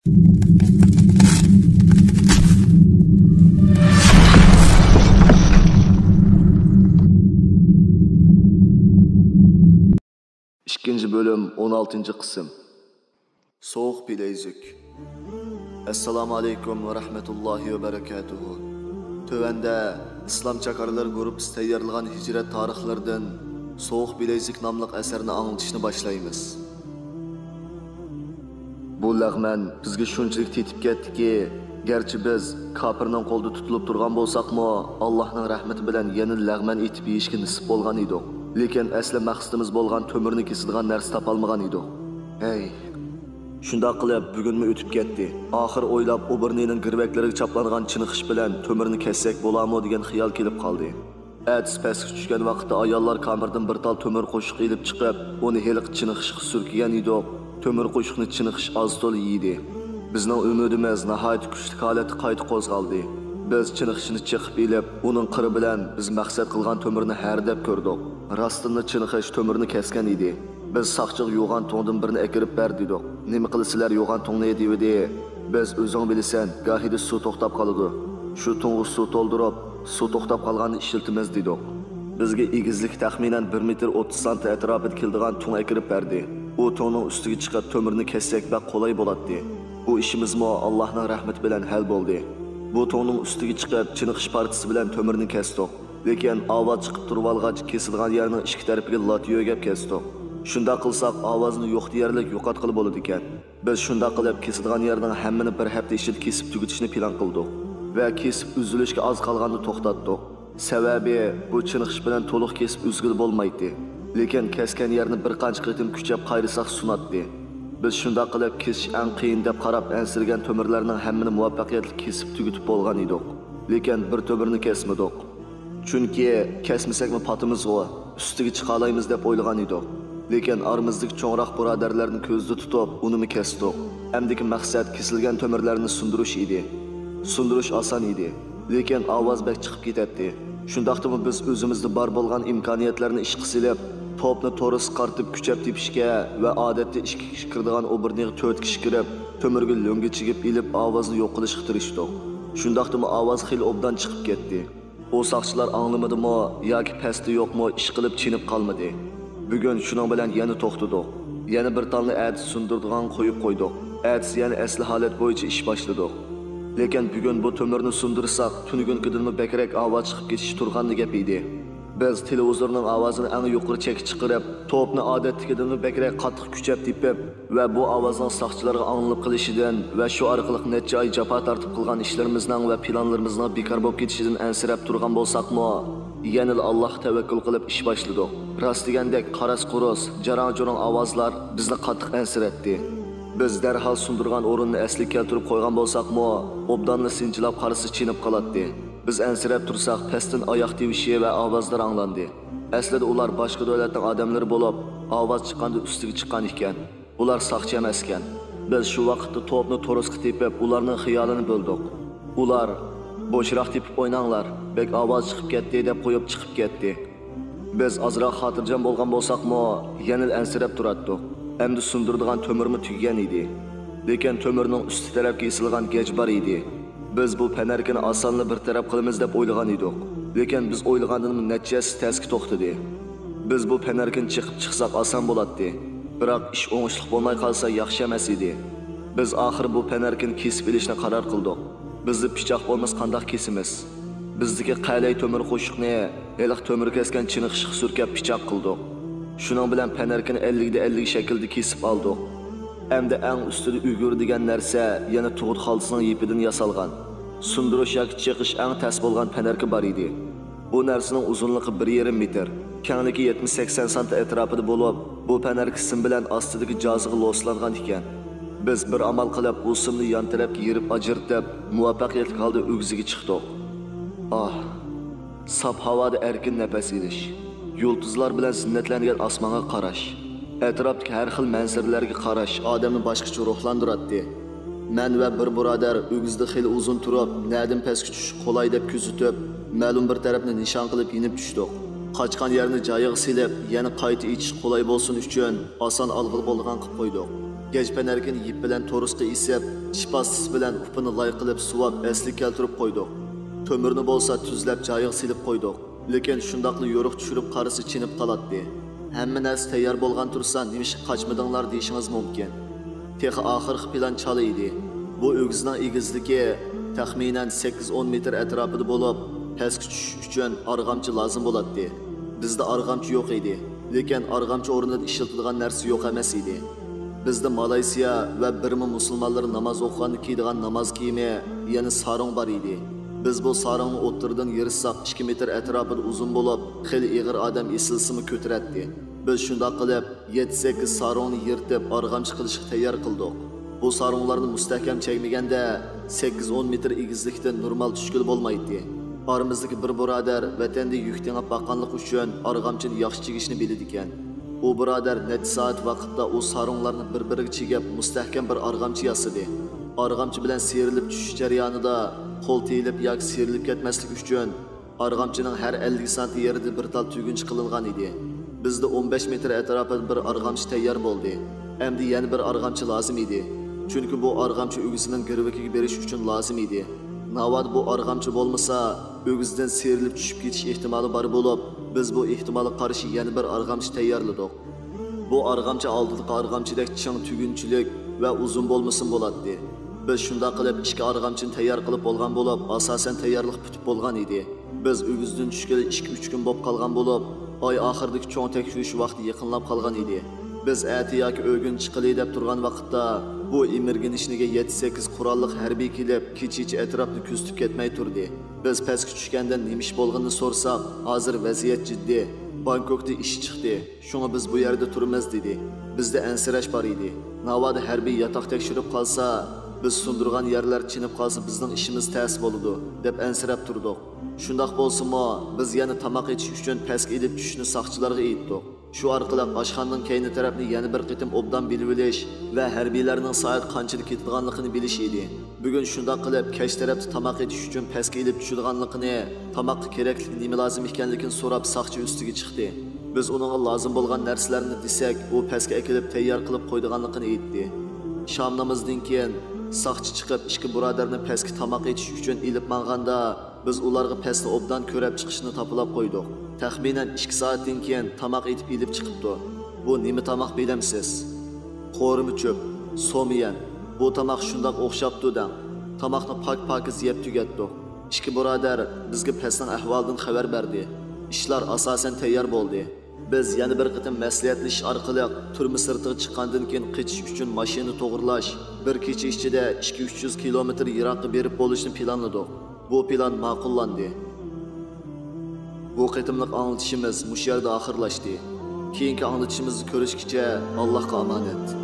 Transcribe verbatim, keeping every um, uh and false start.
ئىككىنچى بۆلۈم، ئون ئالتىنچى قىسىم. سوغۇق بىلەيزۈك. ئەسسالامۇ ئەلەيكۇم ۋە رەھمەتۇللاھى ۋە بەرەكاتۇھۇ. تۆۋەندە ئىسلام چاكارلىرى گۇرۇپپىسى تەييارلىغان ھىجرەت تارىخلىرىدىن سوغۇق بىلەيزۈك ناملىق ئەسەرنى ئاڭلىتىشنى باشلايمىز. بۇ لەغمەن بىزگە شۇنچىلىك تېتىپ كەتتىكى، گەرچە بىز كاپىرنىڭ قولىدا تۇتۇلۇپ تۇرغان بولساقمۇ، ئاللاھنىڭ رەھمىتى بىلەن يەنە لەغمەن ئېتىپ يېيىشكە نېسىپ بولغان ئىدۇق. لېكىن ئەسلى مەقسىتىمىز بولغان تۆمۈرنى كېسىدىغان نەرسە تاپالمىغان ئىدۇق. ھەي! شۇنداق قىلىپ، بۈگۈنمۇ ئۆتۈپ كەتتى. ئاخىر ئويلاپ، ئوبۇرنىنىڭ گىرۋەكلىرىگە چاپلانغان چىنىخىش بىلەن تۆمۈرنى كەسسەك بولامۇ دېگەن خىيال كېلىپ قالدى. ئەتىسى پەسكە چۈشكەن ۋاقىتتا ئاياللار كامېردىن بىر تال تۆمۈر قوشۇق ئېلىپ چىقىپ، ئۇنى ھېلىقى چىنىخىشقا سۈركىگەن ئىدۇق. تۆمۈر قوشۇقنى چىنىخىش ئاز-تولا يېدى. بىزنىڭ ئۈمىدىمىز ناھايىتى كۈچلۈك ھالەتتە قايتا قوزغالدى. بىز چىنىخىشنى چېقىپ ئېلىپ، ئۇنىڭ قىرى بىلەن بىز مەقسەت قىلغان تۆمۈرنى ھەرىدەپ كۆردۇق. راستتىنلا چىنىخىش تۆمۈرنى كەسكەن ئىدى. بىز ساقچىغا يوغان تۇڭدىن بىرنى ئەكىرىپ بەر دېدۇق. نېمە قىلىسىلەر يوغان تۇڭنى دېۋىدى. بىز ئۆزۈڭ بىلىسەن، گاھىدا سۇ توختاپ قالىدۇ. شۇ تۇڭغا سۇ تولدۇرۇپ، سۇ توختاپ قالغاندا ئىشلىتىمىز دېدۇق. بىزگە ئېگىزلىكى تەخمىنەن بىر مېتىر ئوتتۇز سانتى ئەتراپىدا كېلىدىغان تۇڭ ئەكىرىپ بەردى. ئۇ تۇڭنىڭ ئۈستىگە چىقىپ تۆمۈرنى كەسسەك بەك قولاي بولاتتى. بۇ ئىشىمىزمۇ ئاللاھنىڭ رەھمىتى بىلەن ھەل بولدى. بۇ تۇڭنىڭ ئۈستىگە چىقىپ چىنىخىش پارچىسى بىلەن تۆمۈرنى كەستۇق. لېكىن ئاۋاز چىقىپ تۇرۇۋالغاچ كېسىدىغان يەرنىڭ ئىككى تەرىپىگە لاتا يۆگەپ كەستۇق. شۇنداق قىلساق ئاۋازنى يوق دېيەرلىك يوقاتقىلى بولىدىكەن. بىز شۇنداق قىلىپ كېسىدىغان يەرنىڭ ھەممىنى بىر ھەپتە ئىچىدە كېسىپ تۈگىتىشنى پىلان قىلدۇق ۋە كېسىپ ئۈزۈلۈشكە ئاز قالغاندا توختاتتۇق. سەۋەبى، بۇ چىنىخىش بىلەن تولۇق كېسىپ ئۈزگىلى بولمايتتى. لېكىن كەسكەن يەرنى بىر قانچە قېتىم كۈچەپ قايرىساق سۇناتتى. بىز شۇنداق قىلىپ كېسىش ئەڭ قىيىن دەپ قاراپ ئەنسىرىگەن تۆمۈرلەرنىڭ ھەممىنى مۇۋەپپەقىيەتلىك كېسىپ تۈگىتىپ بولغان ئىدۇق. لېكىن بىر تۆمۈرنى كەسمىدۇق. چۈنكى كەسمىسەكمۇ پاتىمىزغۇ، ئۈستىگە چىقالايمىز دەپ ئويلىغان ئىدۇق. لېكىن ئارىمىزدىكى چوڭراق بۇرادەرلەرنى كۆزدە تۇتۇپ، ئۇنىمۇ كەستۇق. ئەمدىكى مەقسەت كېسىلگەن تۆمۈرلەرنى سۇندۇرۇش ئىدى. سۇندۇرۇش ئاسان ئىدى. لېكىن ئاۋاز بەك چىقىپ كېتەتتى. شۇنداقتىمۇ بىز ئۆزىمىزدە بار بولغان ئىمكانىيەتلەرنى ئىشقا سېلىپ، توپنى تورۇسقا قارىتىپ كۈچەپ تېپىشكە ۋە ئادەتتە ئىككى كىشى كىرىدىغان ئوبورنىغا تۆت كىشى كىرىپ، تۆمۈرگە لۆڭگە چىگىپ ئېلىپ، ئاۋازنى يوق قىلىشقا تىرىشتۇق. شۇنداقتىمۇ ئاۋاز خېلى ئوبدان چىقىپ كەتتى. ئۇ ساقچىلار ئاڭلىمىدىمۇ ياكى پەستە يوقمۇ، ئىشقىلىپ چېنىپ قالمىدى. بۈگۈن شۇنىڭ بىلەن يەنە توختىدۇق. يەنە بىر تالنى ئەتىسى سۇندۇرىدىغانغا قويۇپ قويدۇق. ئەتىسى يەنە ئەسلى ھالەت بويىچە ئىش باشلىدۇق. لېكىن بۈگۈن بۇ تۆمۈرنى سۇندۇرساق، تۈنۈگۈنكىدىنمۇ بەكرەك ئاۋاز چىقىپ كېتىشى تۇرغانلا گەپ ئىدى. بىز تېلېۋىزورنىڭ ئاۋازىنى ئەڭ يۇقىرى چەككە چىقىرىپ، توپنى ئادەتتىكىدىنمۇ بەكرەك قاتتىق كۈچەپ تېپىپ، ۋە بۇ ئاۋازنىڭ ساقچىلارغا ئاڭلىنىپ قېلىشىدىن ۋە شۇ ئارقىلىق نەچچە ئاي جاپا تارتىپ قىلغان ئىشلىرىمىزنىڭ ۋە پىلانلىرىمىزنىڭ بىكار بولۇپ كېتىشىدىن ئەنسىرەپ تۇرغان بولساقمۇ، يەنىلا ئاللاھقا تەۋەككۈل قىلىپ ئىش باشلىدۇق. راست دېگەندەك، قاراس-قۇرۇس، جاراڭ-جۇرۇڭ ئاۋازلار بىزنى قاتتىق ئەنسىرەتتى. بىز دەرھال سۇندۇرغان ئورۇننى ئەسلىگە كەلتۈرۈپ قويغان بولساقمۇ، ئوبدانلا سىنچىلاپ قارىسا چېنىپ قالاتتى. بىز ئەنسىرەپ تۇرساق، پەستىن ئاياق تىۋىشى ۋە ئاۋازلار ئاڭلاندى. ئەسلىدە ئۇلار باشقا دۆلەتنىڭ ئادەملىرى بولۇپ، ئاۋاز چىققاندا ئۈستىگە چىققان ئىكەن. ئۇلار ساقچى ئەمەسكەن. بىز شۇ ۋاقىتتا توپنى تورۇسقا تېپىپ، ئۇلارنىڭ خىيالىنى بۆلدۇق. ئۇلار، «بوشراق تېپىپ ئويناڭلار، بەك ئاۋاز چىقىپ كەتتى» دەپ قويۇپ چىقىپ كەتتى. بىز ئازراق خاتىرجەم بولغان بولساقمۇ، يەنىلا ئەنسىرەپ تۇراتتۇق. ئەمدى سۇندۇرىدىغان تۆمۈرمۇ تۈگىگەن ئىدى. لېكىن تۆمۈرنىڭ ئۈستى تەرەپكە ئېسىلغان گەج بار ئىدى. بىز بۇ پەنەركىنى ئاسانلا بىر تەرەپ قىلىمىز دەپ ئويلىغان ئىدۇق. لېكىن بىز ئويلىغاندىنمۇ نەچچە ھەسسە تەسكە توختىدى. بىز بۇ پەنەركىنى چېقىپ چىقساق ئاسان بولاتتى. بىراق ئىش ئوڭۇشلۇق بولماي قالسا ياخشى ئەمەس ئىدى. بىز ئاخىرى بۇ پەنەركىنى كېسىپ ئېلىشنى قارار قىلدۇق. بىزدە پىچاق بولمىسا قانداق كېسىمىز؟ بىزدىكى قەلەي تۆمۈر قوشۇقنى ھېلىقى تۆمۈر كەسكەن چىنىخىشقا سۈركەپ پىچاق قىلدۇق. شۇنىڭ بىلەن پەنەركىنى ئەللىكتە ئەللىك شەكىلدە كېسىپ ئالدۇق. ئەمدى ئەڭ ئۈستىدە ئۈگۈر دېگەن نەرسە يەنە تۇغۇت خالتىسىنىڭ يىپىدىن ياسالغان، سۇندۇرۇش ياكى چېقىش ئەڭ تەس بولغان پەنەركە بار ئىدى. بۇ نەرسىنىڭ ئۇزۇنلۇقى بىر يېرىم مېتىر، كەڭلىكى يەتمىش سەكسەن سانتى ئەتراپىدا بولۇپ، بۇ پەنەركە سىم بىلەن ئاستىدىكى جازىغا لوسلانغان ئىكەن. بىز بىر ئامال قىلىپ، ئۇ سىمنى يان تەرەپكە يېرىپ ئاجرىتىپ، مۇۋەپپەقىيەتلىك ھالدا ئۆگزىگە چىقتۇق. ئاھ، ساپ ھاۋادا ئەركىن نەپەس ئېلىش، يۇلتۇزلار بىلەن زىننەتلەنگەن ئاسمانغا قاراش، ئەتراپتىكى ھەر خىل مەنزىرىلەرگە قاراش ئادەمنى باشقىچە روھلاندۇراتتى. مەن ۋە بىر بۇرادەر ئۆگزىدە خېلى ئۇزۇن تۇرۇپ، نەدىن پەسكە چۈشۈش قولاي دەپ كۆزىتىپ، مەلۇم بىر تەرەپنى نىشان قىلىپ يېنىپ چۈشتۇق. قاچقان يەرنى جايىغا سېلىپ، يەنە قايتا ئېچىش قولاي بولسۇن ئۈچۈن، ئاسان ئالغىلى بولىدىغان قىلىپ قويدۇق. گەجپەنەركىنى يىپ بىلەن تورۇسقا ئېسىپ، ئىش پاستىسى بىلەن ئۇپىنى لاي قىلىپ سۇۋاپ ئەسلىگە كەلتۈرۈپ قويدۇق. تۆمۈرنى بولسا تۈزلەپ جايىغا سېلىپ قويدۇق. لېكىن شۇنداقلا يورۇق چۈشۈرۈپ قارىسا چېنىپ قالاتتى. ھەممە نەرسە تەييار بولغان تۇرسا نېمىشقا قاچمىدىڭلار دېيىشىڭىز مۇمكىن. تېخى ئاخىرقى پىلان چالا ئىدى. بۇ ئۆگزىنىڭ ئېگىزلىكى تەخمىنەن سەككىز ئون مېتىر ئەتراپىدا بولۇپ، پەسكە چۈشۈش ئۈچۈن ئارغامچا لازىم بولاتتى. بىزدە ئارغامچا يوق ئىدى. لېكىن ئارغامچا ئورنىدا ئىشلىتىدىغان نەرسە يوق ئەمەس ئىدى. بىزدە مالايسىيا ۋە بىرما مۇسۇلمانلىرى ناماز ئوقۇغاندا كىيىدىغان ناماز كىيىمى، يەنى سارۇڭ بار ئىدى. بىز بۇ سارۇڭنى ئوتتۇرىدىن يىرتساق، ئىككى مېتىر ئەتراپىدا ئۇزۇن بولۇپ، خېلى ئېغىر ئادەم ئېسىلسىمۇ كۆتۈرەتتى. بىز شۇنداق قىلىپ، يەتتە سەككىز سارۇڭنى يىرتىپ، ئارغامچا قىلىشقا تەييار قىلدۇق. بۇ سارۇڭلارنى مۇستەھكەم چەگمىگەندە، سەككىز ئون مېتىر ئېگىزلىكتىن نورمال چۈشكىلى بولمايتتى. ئارىمىزدىكى بىر بۇرادەر ۋەتەندە يۈك تېڭىپ باققانلىقى ئۈچۈن ئارغامچىنى ياخشى چىگىشنى بىلىدىكەن. ئۇ بۇرادەر نەچچە سائەت ۋاقىتتا ئۇ سارۇڭلارنى بىر-بىرىگە چىگىپ، مۇستەھكەم بىر ئارغامچا ياسىدى. ئارغامچا بىلەن سىيرىلىپ چۈشۈش جەريانىدا قول تېيىلىپ ياكى سىيرىلىپ كەتمەسلىك ئۈچۈن، ئارغامچىنىڭ ھەر ئەللىك سانتى يېرىدە بىر تال تۈگۈنچە قىلىنغان ئىدى. بىزدە ئون بەش مېتىر ئەتراپىدا بىر ئارغامچا تەييار بولدى. ئەمدى يەنە بىر ئارغامچا لازىم ئىدى. چۈنكى بۇ ئارغامچا ئۆگزىنىڭ گىرۋىكىگە بېرىش ئۈچۈن لازىم ئىدى. ناۋادا بۇ ئارغامچا بولمىسا، ئۆگزىدىن سىيرىلىپ چۈشۈپ كېتىش ئېھتىمالى بار بولۇپ، بىز بۇ ئېھتىمالغا قارشى يەنە بىر ئارغامچا تەييارلىدۇق. بۇ ئارغامچا ئالدىدىكى ئارغامچىدەك چىڭ تۈگۈنچىلىك ۋە ئۇزۇن بولمىسىمۇ بولاتتى. بىز شۇنداق قىلىپ ئىككى ئارغامچىنى تەييار قىلىپ بولغان بولۇپ، ئاساسەن تەييارلىق پۈتۈپ بولغان ئىدى. بىز ئۆگزىدىن چۈشكىلى ئىككى-ئۈچ كۈن بولۇپ قالغان بولۇپ، ئاي ئاخىرىدىكى چوڭ تەكشۈرۈش ۋاقتى يېقىنلاپ قالغان ئىدى. بىز ئەتە ياكى ئۆگۈن چىقىلى دەپ تۇرغان ۋاقىتتا، بۇ ئىمىرگىنىشنىگە يەتتە-سەككىز قوراللىق ھەربىي كېلىپ، كېچىچە ئەتراپنى كۆزىتىپ كەتمەي تۇردى. بىز پەسكە چۈشكەندە نېمە ئىش بولغىنىنى سورىساق، ھازىر ۋەزىيەت جىددىي. بانكوكتا ئىش چىقتى. شۇڭا بىز بۇ يەردە تۇرىمىز، دېدى. بىزدە ئەنسىرەش بار ئىدى. ناۋادا ھەربىي ياتاق تەكشۈرۈپ قالسا، بىز سۇندۇرغان يەرلەر چېنىپ قالسا، بىزنىڭ ئىشىمىز تەس بولىدۇ، دەپ ئەنسىرەپ تۇردۇق. شۇنداق بولسىمۇ، بىز يەنە تاماق ئېتىش ئۈچۈن پەسكە ئېلىپ چۈشۈشنى ساقچىلارغا ئېيتتۇق. شۇ ئارقىلىق ئاشخانىنىڭ كەينى تەرەپنى يەنە بىر قېتىم ئوبدان بىلىۋېلىش ۋە ھەربىيلەرنىڭ سائەت قانچىدا كېتىدىغانلىقىنى بىلىش ئىدى. بۈگۈن شۇنداق قىلىپ، كەچ تەرەپتە تاماق ئېتىش ئۈچۈن پەسكە ئېلىپ چۈشىدىغانلىقىنى، تاماققا كېرەكلىك نېمە لازىم ئىكەنلىكىنى سوراپ، ساقچى ئۈستىگە چىقتى. بىز ئۇنىڭغا لازىم بولغان نەرسىلەرنى دېسەك، ئۇ پەسكە ئەكېلىپ تەييار قىلىپ قويىدىغانلىقىنى ئېيتتى. شام نامىزىدىن كېيىن ساقچى چىقىپ، ئىككى بۇرادەرنى پەسكە تاماق ئېتىش ئۈچۈن ئېلىپ ماڭغاندا، بىز ئۇلارغا پەسنى ئوبدان كۆرەپ چىقىشنى تاپىلاپ قويدۇق. تەخمىنەن ئىككى سائەتتىن كېيىن تاماق ئېتىپ ئېلىپ چىقىپتۇ. بۇ نېمە تاماق بىلەمسىز؟ قورۇما چۆپ، سوميەن. بۇ تاماق شۇنداق ئوخشاپتۇ دەڭ. تاماقنى پاك-پاكىز يەپ تۈگەتتۇق. ئىككى بۇرادەر بىزگە پەسنىڭ ئەھۋالىدىن خەۋەر بەردى. ئىشلار ئاساسەن تەييار بولدى. بىز يەنە بىر قېتىم مەسلىھەتلىشىش ئارقىلىق تۈرمە سىرتىغا چىققاندىن كېيىن قېچىش ئۈچۈن ماشىنا توغرىلاش، بىر كېچە ئىچىدە ئىككى يۈز-ئۈچ يۈز كىلومېتىر يىراققا بېرىپ بولۇشنى پىلانلىدۇق. بۇ پىلان ماقۇللاندى. بۇ قېتىملىق ئاڭلىتىشىمىز مۇشۇ يەردە ئاخىرلاشتى. كېيىنكى ئاڭلىتىشىمىزدا كۆرۈشكىچە، ئاللاھقا ئامانەت.